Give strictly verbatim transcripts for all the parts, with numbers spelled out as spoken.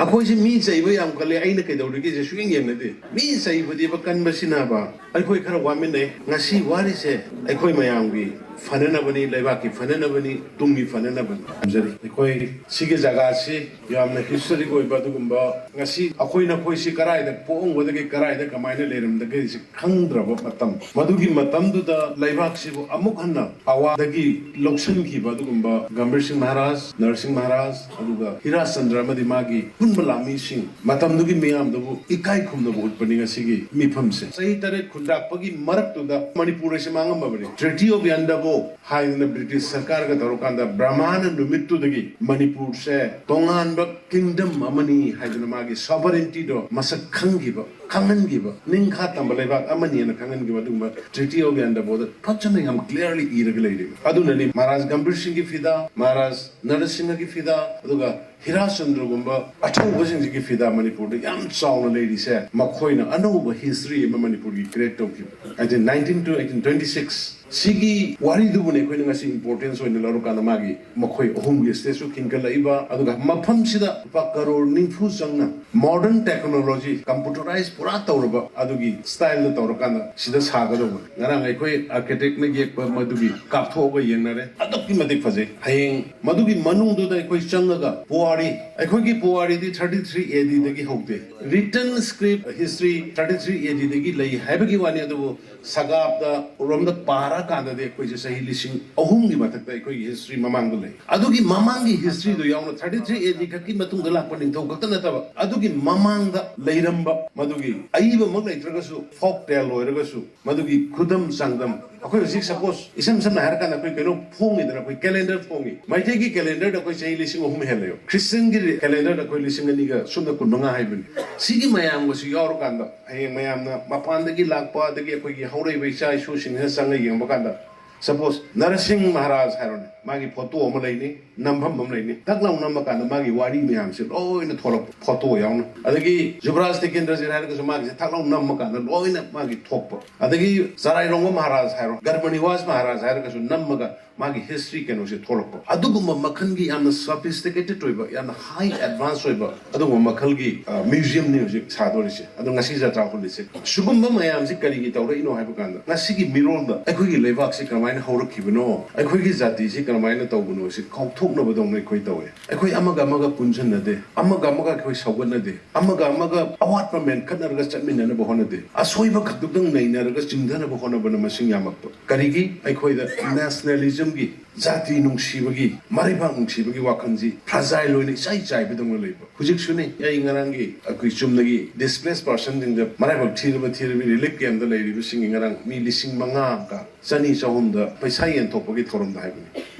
ꯑꯩꯈꯣꯏꯁꯦ ꯃꯤ ꯆꯩꯕ ꯌꯥꯝ ꯀꯜꯂꯦ, ꯑꯩꯅ ꯀꯩꯗꯧꯔꯤꯒꯦꯁꯦ ꯁꯨꯛꯌꯦꯡ ꯌꯦꯡꯅꯗꯦ꯫ ꯃꯤ ꯆꯩꯕꯗꯤꯕ ꯀꯟꯕꯁꯤꯅꯕ ꯑꯩꯈꯣꯏ ꯈꯔ ꯋꯥꯃꯤꯟꯅꯩ꯫ ꯉꯁꯤ ꯋꯥꯔꯤꯁꯦ ꯑꯩꯈꯣꯏ ꯃꯌꯥꯝꯒꯤ ꯐꯅꯅꯕꯅꯤ, ꯂꯩꯕꯥꯛꯀꯤ ꯐꯅꯅꯕꯅꯤ, ꯇꯨꯡꯒꯤ ꯐꯅꯅꯕꯅꯤ꯫ ꯊꯝꯖꯔꯤ꯫ ꯑꯩꯈꯣꯏ ꯁꯤꯒꯤ ꯖꯒꯥꯁꯤ ꯌꯥꯝꯅ ꯍꯤꯁꯇꯣꯔꯤꯛ ꯑꯣꯏꯕ, ꯑꯗꯨꯒꯨꯝꯕ ꯉꯁꯤ ꯑꯩꯈꯣꯏ ꯅꯈꯣꯏꯁꯤ ꯀꯔꯥꯏꯗ ꯄꯣꯛꯑꯝꯒꯗꯒꯦ, ꯀꯔꯥꯏꯗ ꯀꯃꯥꯏꯅ ꯂꯩꯔꯝꯗꯒꯦꯁꯤ ꯈꯪꯗ꯭ꯔꯕ ꯃꯇꯝ, ꯃꯗꯨꯒꯤ ꯃꯇꯝꯗꯨꯗ ꯂꯩꯕꯥꯛꯁꯤꯕꯨ ꯑꯃꯨꯛ ꯍꯟꯅ ꯑꯋꯥꯗꯒꯤ ꯂꯧꯁꯤꯟꯈꯤꯕ ꯑꯗꯨꯒꯨꯝꯕ ꯒꯝꯚꯤꯔ ꯁꯤꯡ ꯃꯍꯥꯔꯥꯖ, ꯅꯔꯁꯤꯡ ꯃꯍꯥꯔꯥꯖ, ꯑꯗꯨꯒ ꯍꯤꯔꯥꯆꯟꯗ꯭ꯔ ꯑꯃꯗꯤ ꯃꯥꯒꯤ ꯑꯄꯨꯟꯕ ꯂꯥꯟꯃꯤꯁꯤꯡ, ꯃꯇꯝꯗꯨꯒꯤ ꯃꯤꯌꯥꯝꯗꯨꯕꯨ ꯏꯀꯥꯏ ꯈꯨꯝꯅꯕ ꯎꯠꯄꯅꯤ ꯉꯁꯤꯒꯤ ꯃꯤꯐꯝꯁꯦ꯫ ꯆꯍꯤ ꯇꯔꯦꯠ ꯈꯨꯟꯇꯥꯛꯄꯒꯤ ꯃꯔꯛꯇꯨꯗ ꯃꯅꯤꯄꯨꯔ ꯑꯁꯤ ꯃꯥꯡꯉꯝꯃꯕꯅꯤ꯫ Treaty of Yandabo ꯍꯥꯏꯗꯅ ꯕ꯭ꯔꯤꯇꯤꯁ ꯁꯔꯀꯥꯔꯒ ꯇꯧꯔꯀꯥꯟꯗ ꯕ꯭ꯔꯍꯃꯥꯅ ꯅꯨꯃꯤꯠꯇꯨꯗꯒꯤ ꯃꯅꯤꯄꯨꯔꯁꯦ ꯇꯣꯉꯥꯟꯕ kingdom ꯑꯃꯅꯤ ꯍꯥꯏꯗꯅ ꯃꯥꯒꯤ sovereigntyꯗꯣ ꯃꯁꯛ ꯈꯪꯈꯤꯕ, ꯈꯪꯍꯟꯈꯤꯕ, ꯅꯤꯡꯈꯥ ꯇꯝꯕ ꯂꯩꯕꯥꯛ ꯑꯃꯅꯤ ꯍꯥꯏꯅ ꯈꯪꯍꯟꯈꯤꯕ ꯑꯗꯨꯒꯨꯝꯕ Treaty of Yandaboꯗ ꯐꯖꯅ ꯌꯥꯝ clearly ꯏꯔꯒ ꯂꯩꯔꯤ꯫ ꯑꯗꯨꯅꯅꯤ ꯃꯍꯥꯔꯥꯖ ꯒꯝꯚꯤꯔ ꯁꯤꯡꯒꯤ ꯐꯤꯗꯥ, ꯃꯍꯥꯔꯥꯖ ꯅꯔꯁꯤꯡꯍꯒꯤ ꯐꯤꯗꯥ, ꯑꯗꯨꯒ ꯍꯤꯔꯥꯆꯟꯗ꯭ꯔꯒꯨꯝꯕ ꯑꯆꯧꯕꯁꯤꯡꯁꯤꯒꯤ ꯐꯤꯗꯥ ꯃꯅꯤꯄꯨꯔꯗ ꯌꯥꯝ ꯆꯥꯎꯅ ꯂꯩꯔꯤꯁꯦ꯫ ꯃꯈꯣꯏꯅ ꯑꯅꯧꯕ history ꯑꯃ ꯃꯅꯤꯄꯨꯔꯒꯤ create ꯇꯧꯈꯤꯕ꯫ ꯍꯥꯏꯗꯤ nineteen to eighteen twenty six ꯁꯤꯒꯤ ꯋꯥꯔꯤꯗꯨꯕꯨꯅꯦ ꯑꯩꯈꯣꯏꯅ ꯉꯁꯤ importance ꯑꯣꯏꯅ ꯂꯧꯔꯀꯥꯟꯗ ꯃꯥꯒꯤ ꯃꯈꯣꯏ ꯑꯍꯨꯝꯒꯤ statue ꯈꯤꯟꯒꯠꯂꯛꯏꯕ, ꯑꯗꯨꯒ ꯃꯐꯝꯁꯤꯗ ꯂꯨꯄꯥ ꯀꯔꯣꯔ ꯅꯤꯐꯨ ꯆꯪꯅ modern technology, computerized ꯄꯨꯔꯥ ꯇꯧꯔꯕ ꯑꯗꯨꯒꯤ styleꯗ ꯇꯧꯔꯀꯥꯟꯗ ꯁꯤꯗ ꯁꯥꯒꯗꯧꯕꯅꯤ꯫ ꯉꯔꯥꯡ ꯑꯩꯈꯣꯏ architectꯅ ꯌꯦꯛꯄ ꯃꯗꯨꯒꯤ ꯀꯥꯞꯊꯣꯛꯑꯒ ꯌꯦꯡꯅꯔꯦ, ꯑꯗꯨꯛꯀꯤ ꯃꯇꯤꯛ ꯐꯖꯩ꯫ ꯍꯌꯦꯡ ꯃꯗꯨꯒꯤ ꯃꯅꯨꯡꯗꯨꯗ ꯑꯩꯈꯣꯏ ꯆꯪꯉꯒ ꯄꯨꯋꯥꯔꯤ, ꯑꯩꯈꯣꯏꯒꯤ ꯄꯨꯋꯥꯔꯤꯗꯤ thirty three ADꯗꯒꯤ ꯍꯧꯗꯦ꯫ Written script history thirty three ADꯗꯒꯤ ꯂꯩ ꯍꯥꯏꯕꯒꯤ ꯋꯥꯅꯤ, ꯑꯗꯨꯕꯨ ꯁꯒꯥꯞꯇ ꯔꯣꯝꯗ ꯄꯥꯔꯀꯥꯟꯗꯗꯤ ꯑꯩꯈꯣꯏꯁꯦ ꯆꯍꯤ ꯂꯤꯁꯤꯡ ꯑꯍꯨꯝꯒꯤ ꯃꯊꯛꯇ ꯑꯩꯈꯣꯏꯒꯤ history ꯃꯃꯥꯡꯗ ꯂꯩ꯫ ꯑꯗꯨꯒꯤ ꯃꯃꯥꯡꯒꯤ historyꯗꯨ ꯌꯥꯎꯅ thirty three AD ꯈꯛꯀꯤ ꯃꯇꯨꯡꯗ ꯂꯥꯛꯄ ꯅꯤꯡꯊꯧ ꯈꯛꯇ ꯅꯠꯇꯕ, ꯑꯗꯨꯒꯤ ꯃꯃꯥꯡꯗ ꯂꯩꯔꯝꯕ ꯃꯗꯨꯒꯤ ꯑꯏꯕꯃꯛ ꯂꯩꯇ꯭ꯔꯒꯁꯨ folk tale ꯑꯣꯏꯔꯒꯁꯨ ꯃꯗꯨꯒꯤ ꯈꯨꯗꯝ ꯆꯥꯡꯗꯝ꯫ ꯑꯩꯈꯣꯏ ꯍꯧꯖꯤꯛ suppose ꯏꯁꯝ ꯁꯝꯅ ꯍꯥꯏꯔꯀꯥꯟꯗ ꯑꯩꯈꯣꯏ ꯀꯩꯅꯣ ꯐꯣꯡꯉꯤꯗꯅ, ꯑꯩꯈꯣꯏ calendar ꯐꯣꯡꯉꯤ꯫ ꯃꯩꯇꯩꯒꯤ calendarꯗ ꯑꯩꯈꯣꯏ ꯆꯍꯤ ꯂꯤꯁꯤꯡ ꯑꯍꯨꯝ ꯍꯦꯜꯂꯦꯕ꯫ Christianꯒꯤ calendarꯗ ꯑꯩꯈꯣꯏ ꯂꯤꯁꯤꯡ ꯑꯅꯤꯒ ꯁꯨꯞꯅ ꯀꯨꯟꯃꯉꯥ ꯍꯥꯏꯕꯅꯤ꯫ ꯁꯤꯒꯤ ꯃꯌꯥꯝꯒꯁꯨ ꯌꯥꯎꯔꯀꯥꯟꯗ ꯍꯌꯦꯡ ꯃꯌꯥꯝꯅ ꯃꯄꯥꯟꯗꯒꯤ ꯂꯥꯛꯄ, ꯑꯗꯒꯤ ꯑꯩꯈꯣꯏꯒꯤ ꯍꯧꯔꯛꯏꯕ ꯏꯆꯥ ꯏꯁꯨꯁꯤꯡꯁꯤꯅ ꯆꯪꯉ ꯌꯦꯡꯕ ꯀꯥꯟꯗ, suppose ꯅꯔꯁꯤꯡ ꯃꯍꯥꯔꯥꯖ ꯍꯥꯏꯔꯣꯅꯦ, ꯃꯥꯒꯤ ꯐꯣꯇꯣ ꯑꯃ ꯂꯩꯅꯤ, ꯅꯝꯐꯝ ꯑꯃ ꯂꯩꯅꯤ꯫ ꯊꯛ ꯂꯥꯎ ꯅꯝꯃ ꯀꯥꯟꯗ ꯃꯥꯒꯤ ꯋꯥꯔꯤ ꯃꯌꯥꯝꯁꯦ ꯂꯣꯏꯅ ꯊꯣꯛꯂꯛꯄ, ꯐꯣꯇꯣ ꯌꯥꯎꯅ꯫ ꯑꯗꯒꯤ ꯖꯨꯕꯔꯥꯖ ꯇꯤꯀꯦꯟꯗ꯭ꯔꯖꯤꯠ ꯍꯥꯏꯔꯒꯁꯨ ꯃꯥꯒꯤꯁꯦ ꯊꯛ ꯂꯥꯎ ꯅꯝꯃ ꯀꯥꯟꯗ ꯂꯣꯏꯅ ꯃꯥꯒꯤ ꯊꯣꯛꯄ꯫ ꯑꯗꯒꯤ ꯆꯔꯥꯏꯔꯣꯡꯕ ꯃꯍꯥꯔꯥꯖ ꯍꯥꯏꯔꯣ, ꯒꯔꯃꯅꯤꯋꯥꯖ ꯃꯍꯥꯔꯥꯖ ꯍꯥꯏꯔꯒꯁꯨ ꯅꯝꯃꯒ ꯃꯥꯒꯤ ꯍꯤꯁꯇ꯭ꯔꯤ ꯀꯩꯅꯣꯁꯦ ꯊꯣꯛꯂꯛꯄ꯫ ꯑꯗꯨꯒꯨꯝꯕ ꯃꯈꯜꯒꯤ ꯌꯥꯝꯅ ꯁꯣꯐꯤꯁꯇꯤꯀꯦꯇꯦꯠ ꯑꯣꯏꯕ, ꯌꯥꯝꯅ ꯍꯥꯏ ꯑꯦꯗꯚꯥꯟꯁ ꯑꯣꯏꯕ ꯑꯗꯨꯒꯨꯝꯕ ꯃꯈꯜꯒꯤ, ꯑ, ꯃ꯭ꯌꯨꯖꯤꯌꯝꯅꯤ ꯍꯧꯖꯤꯛ ꯁꯥꯗꯣꯔꯤꯁꯦ꯫ ꯑꯗꯣ ꯉꯁꯤ ꯖꯇ꯭ꯔꯥ ꯍꯣꯜꯂꯤꯁꯦ꯫ ꯁꯤꯒꯨꯝꯕ ꯃꯌꯥꯝꯁꯤ ꯀꯔꯤꯒꯤ ꯇꯧꯔꯛꯏꯅꯣ ꯍꯥꯏꯕ ꯀꯥꯟꯗ, ꯉꯁꯤꯒꯤ ꯃꯤꯔꯣꯜꯗ ꯑꯩꯈꯣꯏꯒꯤ ꯂꯩꯕꯥꯛꯁꯤ ꯀꯔꯝꯍꯥꯏꯅ ꯍꯧꯔꯛꯈꯤꯕꯅꯣ, ꯑꯩꯈꯣꯏꯒꯤ ꯖꯥꯇꯤꯁꯤ ꯀꯔꯝꯍꯥꯏꯅ ꯇꯧꯕꯅꯣ ꯁꯤ ꯀꯥꯎꯊꯣꯛꯅꯕꯗꯧꯅ ꯑꯩꯈꯣꯏ ꯇꯧꯋꯦ꯫ ꯑꯩꯈꯣꯏ ꯑꯃꯒ ꯑꯃꯒ ꯄꯨꯟꯁꯤꯟꯅꯗꯦ, ꯑꯃꯒ ꯑꯃꯒ ꯑꯩꯈꯣꯏ ꯁꯧꯒꯠꯅꯗꯦ, ꯑꯃꯒ ꯑꯃꯒ ꯑꯋꯥꯠꯄ ꯃꯦꯟꯈꯠꯅꯔꯒ ꯆꯠꯃꯤꯟꯅꯅꯕ ꯍꯣꯠꯅꯗꯦ꯫ ꯑꯁꯣꯏꯕ ꯈꯛꯇꯛꯇꯪ ꯅꯩꯅꯔꯒ ꯆꯤꯡꯊꯅꯕ ꯍꯣꯠꯅꯕꯅ ꯃꯁꯤꯡ ꯌꯥꯝꯃꯛꯄ꯫ ꯀꯔꯤꯒꯤ? ꯑꯩꯈꯣꯏꯗ ꯅꯦꯁꯅꯦꯂꯤꯖꯝꯒꯤ, ꯖꯥꯇꯤ ꯅꯨꯡꯁꯤꯕꯒꯤ, ꯃꯔꯩꯕꯥꯛ ꯅꯨꯡꯁꯤꯕꯒꯤ ꯋꯥꯈꯜꯁꯤ ꯐ꯭ꯔꯖꯥꯏꯜ ꯑꯣꯏꯅ ꯏꯆꯥꯏ ꯆꯥꯏꯕꯗꯧꯅ ꯂꯩꯕ꯫ ꯍꯧꯖꯤꯛꯁꯨꯅꯤ, ꯑꯩ ꯉꯔꯥꯡꯒꯤ ꯑꯩꯈꯣꯏ ꯆꯨꯝꯅꯒꯤ ꯗꯤꯁꯄ꯭ꯂꯦꯁ ꯄꯥꯔꯁꯟꯁꯤꯡꯗ, ꯃꯔꯥꯏꯕꯛ ꯊꯤꯔꯕ ꯊꯤꯔꯕꯤ ꯔꯤꯂꯤꯐ ꯀꯦꯝꯗ ꯂꯩꯔꯤꯕꯁꯤꯡꯒꯤ ꯉꯔꯥꯡ ꯃꯤ ꯂꯤꯁꯤꯡ ꯃꯉꯥꯒ ꯆꯅꯤ ꯆꯍꯨꯝꯗ ꯄꯩꯁꯥ ꯌꯦꯟꯊꯣꯛꯄꯒꯤ ꯊꯧꯔꯝꯗ ꯍꯥꯏꯕꯅꯤ꯫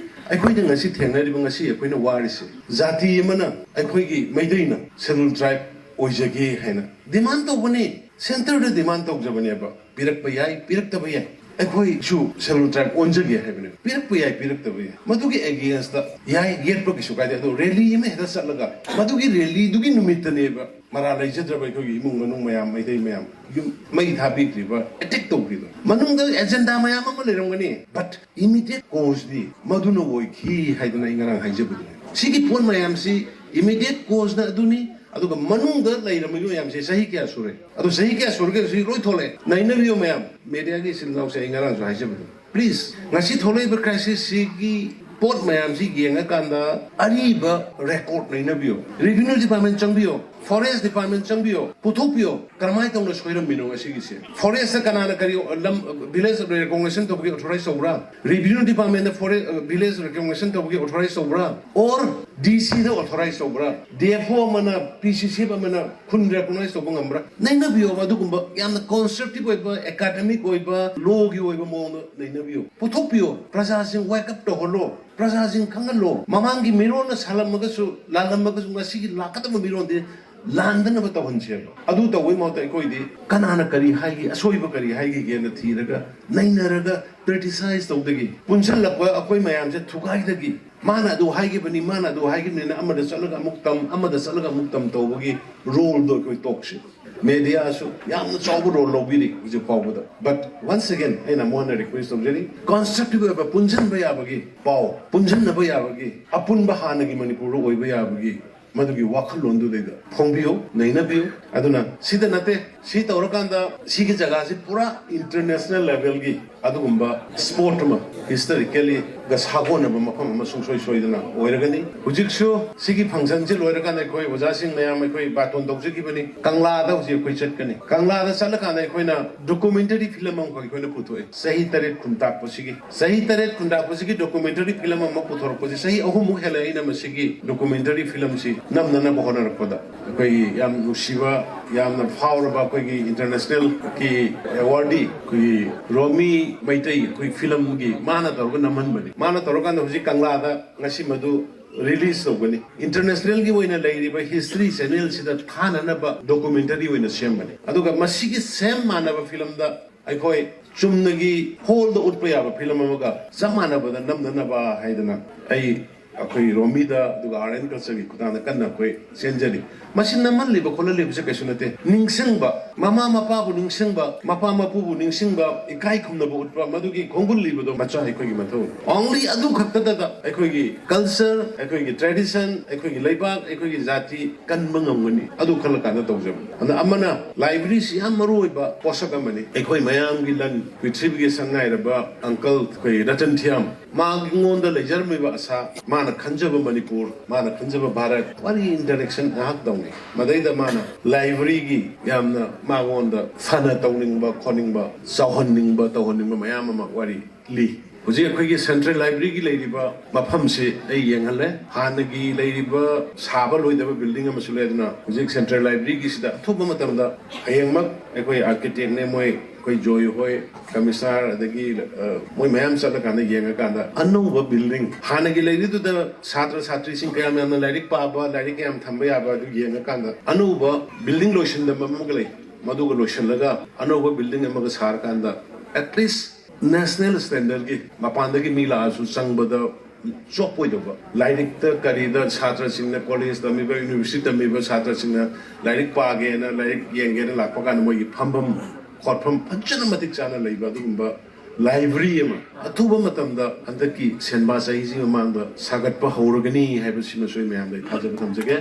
ꯑꯩꯈꯣꯏꯅ ꯉꯁꯤ ꯊꯦꯡꯅꯔꯤꯕ, ꯉꯁꯤ ꯑꯩꯈꯣꯏꯅ ꯋꯥꯔꯤꯁꯦ, ꯖꯥꯇꯤ ꯑꯃꯅ, ꯑꯩꯈꯣꯏꯒꯤ ꯃꯩꯇꯩꯅ ꯁꯦꯗꯨꯜ ꯇ꯭ꯔꯥꯏꯕ ꯑꯣꯏꯖꯒꯦ ꯍꯥꯏꯅ ꯗꯤꯃꯥꯟ ꯇꯧꯕꯅꯤ, ꯁꯦꯟꯇꯔꯗ ꯗꯤꯃꯥꯟ ꯇꯧꯖꯕꯅꯦꯕ꯫ ꯄꯤꯔꯛꯄ ꯌꯥꯏ, ꯄꯤꯔꯛꯇꯕ ꯌꯥꯏ, ꯑꯩꯈꯣꯏꯁꯨ ꯁꯦꯗꯨꯜ ꯇ꯭ꯔꯥꯏꯕ ꯑꯣꯟꯖꯒꯦ ꯍꯥꯏꯕꯅꯦꯕ꯫ ꯄꯤꯔꯛꯄ ꯌꯥꯏ, ꯄꯤꯔꯛꯇꯕ ꯌꯥꯏ, ꯃꯗꯨꯒꯤ ꯑꯦꯒꯦꯟꯁꯇ ꯌꯥꯏ, ꯌꯦꯠꯄ ꯀꯩꯁꯨ ꯀꯥꯏꯗꯦ꯫ ꯑꯗꯣ ꯔꯦꯂꯤ ꯑꯃ ꯍꯦꯛꯇ ꯆꯠꯂꯒ ꯃꯗꯨꯒꯤ ꯔꯦꯂꯤꯗꯨꯒꯤ ꯅꯨꯃꯤꯠꯇꯅꯦꯕ ꯃꯔꯥ ꯂꯩꯖꯗ꯭ꯔꯕ ꯑꯩꯈꯣꯏꯒꯤ ꯏꯃꯨꯡ ꯃꯅꯨꯡ ꯃꯌꯥꯝ, ꯃꯩꯇꯩ ꯃꯌꯥꯝ ꯌꯨꯝ ꯃꯩ ꯊꯥꯕꯤꯈ꯭ꯔꯤꯕ, ꯑꯦꯇꯦꯛ ꯇꯧꯈ꯭ꯔꯤꯗꯣ꯫ ꯃꯅꯨꯡꯗ ꯑꯦꯖꯦꯟꯗꯥ ꯃꯌꯥꯝ ꯑꯃ ꯂꯩꯔꯝꯒꯅꯤ, ꯕꯠ ꯏꯃꯤꯗꯤꯌꯦꯠ ꯀꯣꯖꯇꯤ ꯃꯗꯨꯅ ꯑꯣꯏꯈꯤ ꯍꯥꯏꯗꯅ ꯑꯩ ꯉꯔꯥꯡ ꯍꯥꯏꯖꯕꯗꯨꯅꯤ꯫ ꯁꯤꯒꯤ ꯄꯣꯠ ꯃꯌꯥꯝꯁꯤ ꯏꯃꯤꯗꯤꯌꯦꯠ ꯀꯣꯖꯅ ꯑꯗꯨꯅꯤ꯫ ꯑꯗꯨꯒ ꯃꯅꯨꯡꯗ ꯂꯩꯔꯝꯃꯤꯕ ꯃꯌꯥꯝꯁꯦ ꯆꯍꯤ ꯀꯌꯥ ꯁꯨꯔꯦ? ꯑꯗꯣ ꯆꯍꯤ ꯀꯌꯥ ꯁꯨꯔꯒꯦ? ꯁꯤ ꯂꯣꯏ ꯊꯣꯛꯂꯛꯑꯦ꯫ ꯅꯩꯅꯕꯤꯌꯨ ꯃꯌꯥꯝ, ꯃꯦꯗꯤꯌꯥꯒꯤ ꯏꯆꯤꯜ ꯏꯅꯥꯎꯁꯦ ꯑꯩ ꯉꯔꯥꯡꯁꯨ ꯍꯥꯏꯖꯕꯗꯣ, ꯄ꯭ꯂꯤꯖ, ꯉꯁꯤ ꯊꯣꯛꯂꯛꯏꯕ ꯀ꯭ꯔꯥꯏꯁꯤꯁꯁꯤꯒꯤ ꯄꯣꯠ ꯃꯌꯥꯝꯁꯤ ꯌꯦꯡꯉꯀꯥꯟꯗ ꯑꯔꯤꯕ ꯔꯦꯀꯣꯔꯗ ꯅꯩꯅꯕꯤꯌꯣ꯫ ꯔꯦꯚꯤꯅ꯭ꯌꯨ ꯗꯤꯄꯥꯔꯠꯃꯦꯟ ꯆꯪꯕꯤꯌꯣ, ꯐꯣꯔꯦꯁ ꯗꯤꯄꯥꯔꯠꯃꯦꯟ ꯆꯪꯕꯤꯌꯣ, ꯄꯨꯊꯣꯛꯄꯤꯌꯣ꯫ ꯀꯔꯝꯍꯥꯏꯅ ꯇꯧꯅ ꯁꯣꯏꯔꯝꯃꯤꯅꯣ ꯉꯁꯤꯒꯤꯁꯦ? ꯐꯣꯔꯦꯁꯇ ꯀꯅꯥꯅ ꯀꯔꯤ ꯂꯝ, ꯚꯤꯂꯦꯖ ꯔꯦꯀꯣꯒꯅꯤꯁꯟ ꯇꯧꯕꯒꯤ ꯑꯣꯊꯣꯔꯥꯏꯁ ꯇꯧꯕ꯭ꯔꯥ? ꯔꯦꯚꯤꯅ꯭ꯌꯨ ꯗꯤꯄꯥꯔꯠꯃꯦꯟꯗ ꯐꯣꯔꯦ-, ꯚꯤꯂꯦꯖ ꯔꯦꯀꯣꯒꯅꯤꯁꯟ ꯇꯧꯕꯒꯤ ꯑꯣꯊꯣꯔꯥꯏꯁ ꯇꯧꯕ꯭ꯔꯥ? ꯑꯣꯔ ꯗꯤ ꯁꯤꯗ ꯑꯣꯊꯣꯔꯥꯏꯁ ꯇꯧꯕ꯭ꯔꯥ? ꯗꯤ ꯑꯦꯐ ꯑꯣ ꯑꯃꯅ, ꯄꯤ ꯁꯤ ꯁꯤ ꯑꯦꯐ ꯑꯃꯅ ꯈꯨꯟ ꯔꯦꯀꯣꯒꯅꯥꯏꯁ ꯇꯧꯕ ꯉꯝꯕ꯭ꯔꯥ? ꯅꯩꯅꯕꯤꯌꯣꯕ꯫ ꯑꯗꯨꯒꯨꯝꯕ ꯌꯥꯝꯅ ꯀꯟꯁꯇ꯭ꯔꯛꯇꯤꯚ ꯑꯣꯏꯕ, ꯑꯦꯀꯥꯗꯃꯤꯛ ꯑꯣꯏꯕ, ꯂꯣꯒꯤ ꯑꯣꯏꯕ ꯃꯑꯣꯡꯗ ꯅꯩꯅꯕꯤꯌꯣ꯫ ꯄꯨꯊꯣꯛꯄꯤꯌꯣ꯫ ꯄ꯭ꯔꯖꯥꯁꯤꯡ ꯋꯦꯛ ꯑꯞ ꯇꯧꯍꯜꯂꯣ꯫ ꯄ꯭ꯔꯖꯥꯁꯤꯡ ꯈꯪꯍꯜꯂꯣ꯫ ꯃꯃꯥꯡꯒꯤ ꯃꯤꯔꯣꯜꯅ ꯁꯥꯜꯂꯝꯃꯒꯁꯨ, ꯂꯥꯜꯂꯝꯃꯒꯁꯨ, ꯉꯁꯤꯒꯤ ꯂꯥꯛꯀꯗꯕ ꯃꯤꯔꯣꯜꯗꯤ ꯂꯥꯟꯗꯅꯕ ꯇꯧꯍꯟꯁꯦꯕ꯫ ꯑꯗꯨ ꯇꯧꯕꯩ ꯃꯍꯨꯠꯇ ꯑꯩꯈꯣꯏꯗꯤ ꯀꯅꯥꯅ ꯀꯔꯤ ꯍꯥꯏꯒꯦ, ꯑꯁꯣꯏꯕ ꯀꯔꯤ ꯍꯥꯏꯒꯦꯅ ꯊꯤꯔꯒ, ꯅꯩꯅꯔꯒ, criticize ꯇꯧꯗꯒꯤ, ꯄꯨꯟꯁꯤꯜꯂꯛꯄ ꯑꯩꯈꯣꯏ ꯃꯌꯥꯝꯁꯦ ꯊꯨꯒꯥꯏꯗꯒꯤ, ꯃꯥꯅ ꯑꯗꯨ ꯍꯥꯏꯈꯤꯕꯅꯤ, ꯃꯥꯅ ꯑꯗꯨ ꯍꯥꯏꯈꯤꯕꯅꯤꯅ ꯑꯃꯗ ꯆꯠꯂꯒ ꯑꯃꯨꯛ ꯇꯝ, ꯑꯃꯗ ꯆꯠꯂꯒ ꯑꯃꯨꯛ ꯇꯝ ꯇꯧꯕꯒꯤ role ꯗꯣ ꯑꯩꯈꯣꯏ ꯇꯣꯛꯁꯤ꯫ Media ꯁꯨ ꯌꯥꯝꯅ ꯆꯥꯎꯕ role ꯂꯧꯕꯤꯔꯤ ꯍꯧꯖꯤꯛ ꯐꯥꯎꯕꯗ꯫ But once again, ꯑꯩꯅ ꯃꯣꯏꯅ request ꯇꯧꯖꯔꯤ, constructive ꯑꯣꯏꯕ ꯄꯨꯟꯁꯤꯟꯕ ꯌꯥꯕꯒꯤ ꯄꯥꯎ, ꯄꯨꯟꯁꯤꯟꯅꯕ ꯌꯥꯕꯒꯤ, ꯑꯄꯨꯟꯕ ꯍꯥꯟꯅꯒꯤ ꯃꯅꯤꯄꯨꯔꯗ ꯑꯣꯏꯕ ꯌꯥꯕꯒꯤ ꯃꯗꯨꯒꯤ ꯋꯥꯈꯜꯂꯣꯟꯗꯨꯗꯩꯗ ꯐꯣꯡꯕꯤꯌꯨ, ꯅꯩꯅꯕꯤꯌꯨ꯫ ꯑꯗꯨꯅ ꯁꯤꯗ ꯅꯠꯇꯦ, ꯁꯤ ꯇꯧꯔꯀꯥꯟꯗ ꯁꯤꯒꯤ ꯖꯒꯥꯁꯤ ꯄꯨꯔꯥ international level ꯒꯤ ꯑꯗꯨꯒꯨꯝꯕ spot ꯑꯃ, historically ꯒ ꯁꯥꯒꯣꯟꯅꯕ ꯃꯐꯝ ꯑꯃ ꯁꯨꯡꯁꯣꯏ ꯁꯣꯏꯗꯅ ꯑꯣꯏꯔꯒꯅꯤ꯫ ꯍꯧꯖꯤꯛꯁꯨ ꯁꯤꯒꯤ function ꯁꯤ ꯂꯣꯏꯔꯀꯥꯟꯗ ꯑꯩꯈꯣꯏ ꯑꯣꯖꯥꯁꯤꯡ ꯃꯌꯥꯝ ꯑꯩꯈꯣꯏ ꯕꯥꯇꯣꯟ ꯇꯧꯖꯈꯤꯕꯅꯤ꯫ ꯀꯪꯂꯥꯗ ꯍꯧꯖꯤꯛ ꯑꯩꯈꯣꯏ ꯆꯠꯀꯅꯤ꯫ ꯀꯪꯂꯥꯗ ꯆꯠꯂꯀꯥꯟꯗ ꯑꯩꯈꯣꯏꯅ documentary film ꯑꯃꯈꯛ ꯑꯩꯈꯣꯏꯅ ꯄꯨꯊꯣꯛꯑꯦ꯫ ꯆꯍꯤ ꯇꯔꯦꯠ ꯈꯨꯟꯇꯥꯛꯄꯁꯤꯒꯤ, ꯆꯍꯤ ꯇꯔꯦꯠ ꯈꯨꯟꯇꯥꯛꯄꯁꯤꯒꯤ documentary film ꯑꯃ ꯄꯨꯊꯣꯔꯛꯄꯁꯤ ꯆꯍꯤ ꯑꯍꯨꯝꯃꯨꯛ ꯍꯦꯜꯂꯦ ꯑꯩꯅ ꯃꯁꯤꯒꯤ documentary film ꯁꯤ ꯅꯝꯅꯅꯕ ꯍꯣꯠꯅꯔꯛꯄꯗ꯫ ꯑꯩꯈꯣꯏꯒꯤ ꯌꯥꯝ ꯅꯨꯡꯁꯤꯕ, ꯌꯥꯝꯅ ꯐꯥꯎꯔꯕ ꯑꯩꯈꯣꯏꯒꯤ international ꯒꯤ awardee ꯑꯩꯈꯣꯏꯒꯤ ꯔꯣꯃꯤ ꯃꯩꯇꯩ ꯑꯩꯈꯣꯏ film ꯒꯤ ꯃꯥꯅ ꯇꯧꯔꯒ ꯅꯝꯍꯟꯕꯅꯤ꯫ ꯃꯥꯅ ꯇꯧꯔꯀꯥꯟꯗ ꯍꯧꯖꯤꯛ ꯀꯪꯂꯥꯗ ꯉꯁꯤ ꯃꯗꯨ release ꯇꯧꯒꯅꯤ꯫ International ꯒꯤ ꯑꯣꯏꯅ ꯂꯩꯔꯤꯕ History Channel ꯁꯤꯗ ꯊꯥꯅꯅꯕ documentary ꯑꯣꯏꯅ ꯁꯦꯝꯕꯅꯤ꯫ ꯑꯗꯨꯒ ꯃꯁꯤꯒꯤ same ꯃꯥꯟꯅꯕ film ꯗ ꯑꯩꯈꯣꯏ ꯆꯨꯝꯅꯒꯤ hall ꯗ ꯎꯠꯄ ꯌꯥꯕ film ꯑꯃꯒ ꯆꯞ ꯃꯥꯟꯅꯕꯗ ꯅꯝꯅꯅꯕ ꯍꯥꯏꯗꯅ ꯑꯩ ꯑꯩꯈꯣꯏ ꯔꯣꯃꯤꯗ ꯑꯗꯨꯒ Art and Culture ꯒꯤ ꯈꯨꯠꯊꯥꯡꯗ ꯀꯟꯅ ꯑꯩꯈꯣꯏ ꯆꯦꯟꯖꯔꯤ꯫ ꯃꯁꯤ ꯅꯝꯍꯜꯂꯤꯕ ꯈꯣꯠꯍꯜꯂꯤꯕꯁꯦ ꯀꯩꯁꯨ ꯅꯠꯇꯦ, ꯅꯤꯡꯁꯤꯡꯕ, ꯃꯃꯥ ꯃꯄꯥꯕꯨ ꯅꯤꯡꯁꯤꯡꯕ, ꯃꯄꯥ ꯃꯄꯨꯕꯨ ꯅꯤꯡꯁꯤꯡꯕ, ꯏꯀꯥꯏ ꯈꯨꯝꯅꯕ ꯎꯠꯄ, ꯃꯗꯨꯒꯤ ꯈꯣꯡꯒꯨꯜ ꯂꯤꯕꯗꯣ ꯃꯆꯥ ꯑꯩꯈꯣꯏꯒꯤ ꯃꯊꯧꯅꯤ꯫ Only ꯑꯗꯨ ꯈꯛꯇꯗꯗ ꯑꯩꯈꯣꯏꯒꯤ culture, ꯑꯩꯈꯣꯏꯒꯤ tradition, ꯑꯩꯈꯣꯏꯒꯤ ꯂꯩꯕꯥꯛ, ꯑꯩꯈꯣꯏꯒꯤ ꯖꯥꯇꯤ ꯀꯟꯕ ꯉꯝꯒꯅꯤ꯫ ꯑꯗꯨ ꯈꯜꯂ ꯀꯥꯟꯗ ꯇꯧꯖꯕꯅꯤ꯫ ꯑꯗ ꯑꯃꯅ, library ꯁꯤ ꯌꯥꯝ ꯃꯔꯨ ꯑꯣꯏꯕ ꯄꯣꯠꯁꯛ ꯑꯃꯅꯤ꯫ ꯑꯩꯈꯣꯏ ꯃꯌꯥꯝꯒꯤ ꯂꯟ, ꯄ꯭ꯔꯤꯊꯤꯕꯤꯒꯤ ꯁꯛꯅꯥꯏꯔꯕ uncle ꯑꯩꯈꯣꯏ ꯔꯇꯟ ꯊꯤꯌꯥꯝ, ꯃꯥꯉꯣꯟꯗ ꯂꯩꯖꯔꯝꯃꯤꯕ ꯑꯁꯥ, ꯃꯥꯅ ꯈꯟꯖꯕ ꯃꯅꯤꯄꯨꯔ, ꯃꯥꯅ ꯈꯟꯖꯕ ꯚꯥꯔꯠ, what an interaction ꯉꯥꯏꯍꯥꯛ ꯇꯧꯅꯤ꯫ ꯃꯗꯩꯗ ꯃꯥꯅ library ꯒꯤ ꯌꯥꯝꯅ ꯃꯉꯣꯟꯗ ꯐꯅ ꯇꯧꯅꯤꯡꯕ ꯈꯣꯠꯅꯤꯡꯕ, ꯆꯥꯎꯍꯟꯅꯤꯡꯕ ꯇꯧꯍꯟꯅꯤꯡꯕ ꯃꯌꯥꯝ ꯑꯃ ꯋꯥꯔꯤ ꯂꯤ꯫ ꯍꯧꯖꯤꯛ ꯑꯩꯈꯣꯏꯒꯤ ꯁꯦꯟꯇ꯭ꯔꯦꯜ ꯂꯥꯏꯕ꯭ꯔꯦꯔꯤꯒꯤ ꯂꯩꯔꯤꯕ ꯃꯐꯝꯁꯤ ꯑꯩ ꯌꯦꯡꯍꯜꯂꯦ꯫ ꯍꯥꯟꯅꯒꯤ ꯂꯩꯔꯤꯕ ꯁꯥꯕ ꯂꯣꯏꯗꯕ ꯕꯤꯜꯗꯤꯡ ꯑꯃꯁꯨ ꯂꯩ꯫ ꯑꯗꯨꯅ ꯍꯧꯖꯤꯛ ꯁꯦꯟꯇ꯭ꯔꯦꯜ ꯂꯥꯏꯕ꯭ꯔꯦꯔꯤꯒꯤꯁꯤꯗ ꯑꯊꯨꯕ ꯃꯇꯝꯗ ꯍꯌꯦꯡꯃꯛ ꯑꯩꯈꯣꯏ ꯑꯥꯔꯀꯤꯇꯦꯛꯅꯦ, ꯃꯣꯏ ꯑꯩꯈꯣꯏ ꯖꯣꯏ ꯍꯣꯏ, ꯀꯃꯤꯁꯅꯔ, ꯑꯗꯒꯤ ꯑ, ꯃꯣꯏ ꯃꯌꯥꯝ ꯆꯠꯂꯀꯥꯟꯗ ꯌꯦꯡꯉꯀꯥꯟꯗ ꯑꯅꯧꯕ ꯕꯤꯜꯗꯤꯡ, ꯍꯥꯟꯅꯒꯤ ꯂꯩꯔꯤꯗꯨꯗ ꯁꯥꯇ꯭ꯔ ꯁꯥꯇ꯭ꯔꯤꯁꯤꯡ ꯀꯌꯥꯝ ꯌꯥꯝꯅ ꯂꯥꯏꯔꯤꯛ ꯄꯥꯕ, ꯂꯥꯏꯔꯤꯛ ꯀꯌꯥꯝ ꯊꯝꯕ ꯌꯥꯕ, ꯑꯗꯨ ꯌꯦꯡꯉꯀꯥꯟꯗ ꯑꯅꯧꯕ ꯕꯤꯜꯗꯤꯡ ꯂꯣꯏꯁꯤꯟꯗꯕ ꯑꯃꯒ ꯂꯩ꯫ ꯃꯗꯨꯒ ꯂꯣꯏꯁꯤꯜꯂꯒ ꯑꯅꯧꯕ ꯕꯤꯜꯗꯤꯡ ꯑꯃꯒ ꯁꯥꯔꯀꯥꯟꯗ at least ꯅꯦꯁꯅꯦꯜ ꯁ꯭ꯇꯦꯟꯗꯔꯠꯀꯤ ꯃꯄꯥꯟꯗꯒꯤ ꯃꯤ ꯂꯥꯛꯑꯁꯨ ꯆꯪꯕꯗ ꯆꯣꯞꯄꯣꯏꯗꯧꯕ, ꯂꯥꯏꯔꯤꯛꯇ ꯀꯔꯤꯗ ꯁꯥꯇ꯭ꯔꯁꯤꯡꯅ, ꯀꯣꯂꯦꯖ ꯇꯝꯃꯤꯕ, ꯌꯨꯅꯤꯚꯔꯁꯤꯇꯤ ꯇꯝꯃꯤꯕ ꯁꯥꯇ꯭ꯔꯁꯤꯡꯅ ꯂꯥꯏꯔꯤꯛ ꯄꯥꯒꯦꯅ, ꯂꯥꯏꯔꯤꯛ ꯌꯦꯡꯒꯦꯅ ꯂꯥꯛꯄ ꯀꯥꯟꯗ ꯃꯣꯏꯒꯤ ꯐꯝꯐꯝ ꯈꯣꯠꯐꯝ ꯐꯖꯅ ꯃꯇꯤꯛ ꯆꯥꯅ ꯂꯩꯕ ꯑꯗꯨꯒꯨꯝꯕ ꯂꯥꯏꯕ꯭ꯔꯦꯔꯤ ꯑꯃ ꯑꯊꯨꯕ ꯃꯇꯝꯗ ꯍꯟꯗꯛꯀꯤ ꯁꯦꯟꯕꯥ ꯆꯍꯤꯁꯤ ꯃꯃꯥꯡꯗ ꯁꯥꯒꯠꯄ ꯍꯧꯔꯒꯅꯤ ꯍꯥꯏꯕꯁꯤꯃꯁꯨ ꯑꯩ ꯃꯌꯥꯝꯗ ꯑꯩ ꯊꯥꯖꯕ ꯊꯝꯖꯒꯦ꯫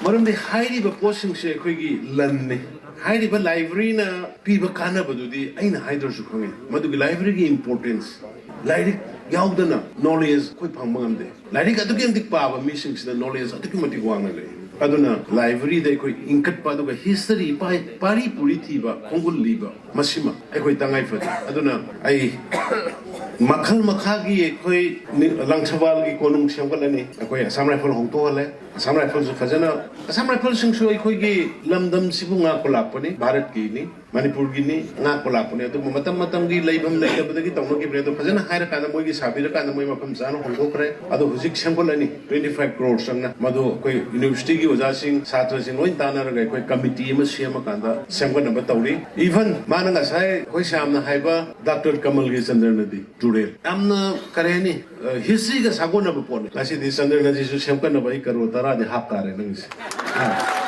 ꯃꯔꯝꯗꯤ ꯍꯥꯏꯔꯤꯕ ꯄꯣꯠꯁꯤꯡꯁꯦ ꯑꯩꯈꯣꯏꯒꯤ ꯂꯟꯅꯤ꯫ ꯍꯥꯏꯔꯤꯕ ꯂꯥꯏꯕ꯭ꯔꯦꯔꯤꯅ ꯄꯤꯕ ꯀꯥꯟꯅꯕꯗꯨꯗꯤ ꯑꯩꯅ ꯍꯥꯏꯗ꯭ꯔꯁꯨ ꯈꯪꯉꯤ꯫ ꯃꯗꯨꯒꯤ ꯂꯥꯏꯕ꯭ꯔꯦꯔꯤꯒꯤ ꯏꯝꯄꯣꯔꯇꯦꯟꯁ, ꯂꯥꯏꯔꯤꯛ ꯌꯥꯎꯗꯅ ꯅꯣꯂꯦꯖ ꯑꯩꯈꯣꯏ ꯐꯪꯕ ꯉꯝꯗꯦ꯫ ꯂꯥꯏꯔꯤꯛ ꯑꯗꯨꯛꯀꯤ ꯃꯇꯤꯛ ꯄꯥꯕ ꯃꯤꯁꯤꯡꯁꯤꯗ ꯅꯣꯂꯦꯖ ꯑꯗꯨꯛꯀꯤ ꯃꯇꯤꯛ ꯋꯥꯡꯅ ꯂꯩ꯫ ꯑꯗꯨꯅ ꯂꯥꯏꯕ꯭ꯔꯦꯔꯤꯗ ꯑꯩꯈꯣꯏ ꯏꯟꯈꯠꯄ, ꯑꯗꯨꯒ ꯍꯤꯁꯇꯔꯤ, ꯏꯄꯥ ꯄꯥꯔꯤ ꯄꯨꯔꯤ ꯊꯤꯕ, ꯈꯣꯡꯒꯨꯜ ꯂꯤꯕ, ꯃꯁꯤꯃ ꯑꯩꯈꯣꯏ ꯇꯉꯥꯏ ꯐꯗꯦ꯫ ꯑꯗꯨꯅ ꯑꯩ ꯃꯈꯜ ꯃꯈꯥꯒꯤ ꯑꯩꯈꯣꯏ ꯅꯤ-, ꯂꯪꯊꯕꯥꯜꯒꯤ ꯀꯣꯅꯨꯡ ꯁꯦꯝꯒꯠꯂꯅꯤ꯫ ꯑꯩꯈꯣꯏ ꯑꯁꯥꯝ ꯔꯥꯏꯐꯜ ꯍꯣꯡꯗꯣꯛꯍꯜꯂꯦ꯫ ꯑꯁꯥꯝ ꯔꯥꯏꯐꯜꯁꯨ ꯐꯖꯅ, ꯑꯁꯥꯝ ꯔꯥꯏꯐꯜꯁꯤꯡꯁꯨ ꯑꯩꯈꯣꯏꯒꯤ ꯂꯝꯗꯝꯁꯤꯕꯨ ꯉꯥꯛꯄ ꯂꯥꯛꯄꯅꯤ, ꯚꯥꯔꯠꯀꯤꯅꯤ, ꯃꯅꯤꯄꯨꯔꯒꯤꯅꯤ, ꯉꯥꯛꯄ ꯂꯥꯛꯄꯅꯤ꯫ ꯑꯗꯨꯕꯨ ꯃꯇꯝ ꯃꯇꯝꯒꯤ ꯂꯩꯐꯝ ꯂꯩꯇꯕꯗꯒꯤ ꯇꯧꯅꯈꯤꯕꯅꯤ꯫ ꯑꯗꯨ ꯐꯖꯅ ꯍꯥꯏꯔꯀꯥꯟꯗ ꯃꯣꯏꯒꯤ ꯁꯥꯕꯤꯔꯀꯥꯟꯗ ꯃꯣꯏ ꯃꯐꯝ ꯆꯥꯅ ꯍꯣꯡꯗꯣꯛꯈ꯭ꯔꯦ꯫ ꯑꯗꯣ ꯍꯧꯖꯤꯛ ꯁꯦꯝꯒꯠꯂꯅꯤ, twenty five crore ꯆꯪꯅ꯫ ꯃꯗꯨ ꯑꯩꯈꯣꯏ ꯌꯨꯅꯤꯚꯔꯁꯤꯇꯤꯒꯤ ꯑꯣꯖꯥꯁꯤꯡ, ꯁꯥꯇ꯭ꯔꯁꯤꯡ ꯂꯣꯏ ꯇꯥꯟꯅꯔꯒ ꯑꯩꯈꯣꯏ ꯀꯃꯤꯇꯤ ꯑꯃ ꯁꯦꯝꯃꯀꯥꯟꯗ ꯁꯦꯝꯒꯠꯅꯕ ꯇꯧꯔꯤ꯫ Even ꯃꯥꯅ ꯉꯁꯥꯏ ꯑꯩꯈꯣꯏ ꯁ꯭ꯌꯥꯝꯅ ꯍꯥꯏꯕ ꯗꯥꯛꯇꯔ ꯀꯃꯜꯒꯤ ꯆꯟꯗ꯭ꯔꯅꯗꯤ ꯇꯨꯔꯦꯜ, ꯌꯥꯝꯅ ꯀꯔꯤ ꯍꯥꯏꯅꯤ, ꯑ, ꯍꯤꯁꯇ꯭ꯔꯤꯒ ꯁꯥꯒꯣꯟꯅꯕ ꯄꯣꯠꯅꯤ꯫ ꯉꯁꯤꯗꯤ ꯆꯟꯗ꯭ꯔꯅꯗꯤꯁꯨ ꯁꯦꯝꯒꯠꯅꯕ ꯑꯩ ꯀꯔꯣꯔ ꯇꯔꯥꯗꯤ ꯍꯥꯞ ꯇꯥꯔꯦ ꯅꯪꯒꯤꯁꯦ꯫ ꯑ꯫